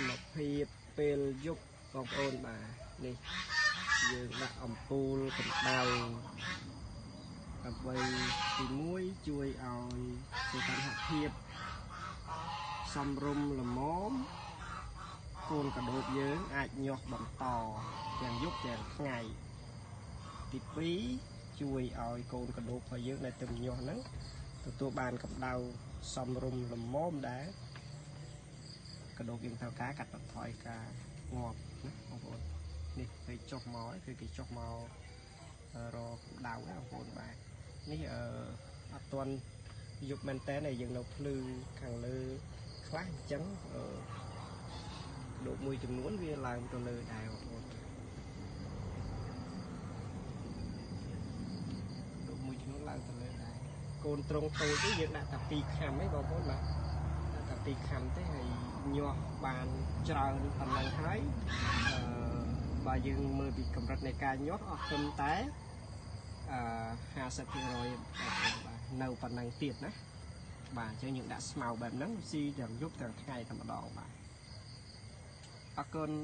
ម្មភាពពេលយប់បងប្អូនបាទនេះយើងដាក់អំពូលកម្ដៅដើម្បីទី1ជួយឲ្យសីតុណ្ហភាពសមរម្យល្មមកូនកដូបយើងអាចញាស់បន្តទាំងយប់ទាំងថ្ងៃទី2ជួយឲ្យកូនកដូបរបស់យើងដែលទៅញាស់ហ្នឹងទទួលបានកម្ដៅសមរម្យល្មមដែលកដូបយើងត្រូវការកាត់បន្ថយការងាប់ណាបងប្អូននេះពេលចុះមកគឺគេចុះមករកកម្ដៅណាបងប្អូនបាទនេះអត់ទាន់យប់មែនតើយើងនៅភ្លឺខាងលើខ្លះអញ្ចឹងកដូបមួយចំនួនវាឡើងទៅលើដែរបងប្អូនកដូបមួយចំនួនឡើងទៅលើដែរកូនត្រង់តូចនេះយើងដាក់តែ2ខាំឯងបងប្អូនបាទដាក់តែ2ខាំទេហើយញាស់បានច្រើនប៉ុណ្ណឹងហើយបើយើងមើលពីកម្រិតនៃការញាស់អស់ត្រឹមតែ50% បងប្អូនបាទនៅប៉ុណ្ណឹងទៀតណាបាទអញ្ចឹងយើងដាក់ស្មៅបែបហ្នឹងស៊ីទាំងយប់ទាំងថ្ងៃតែម្ដងបាទអរគុណ។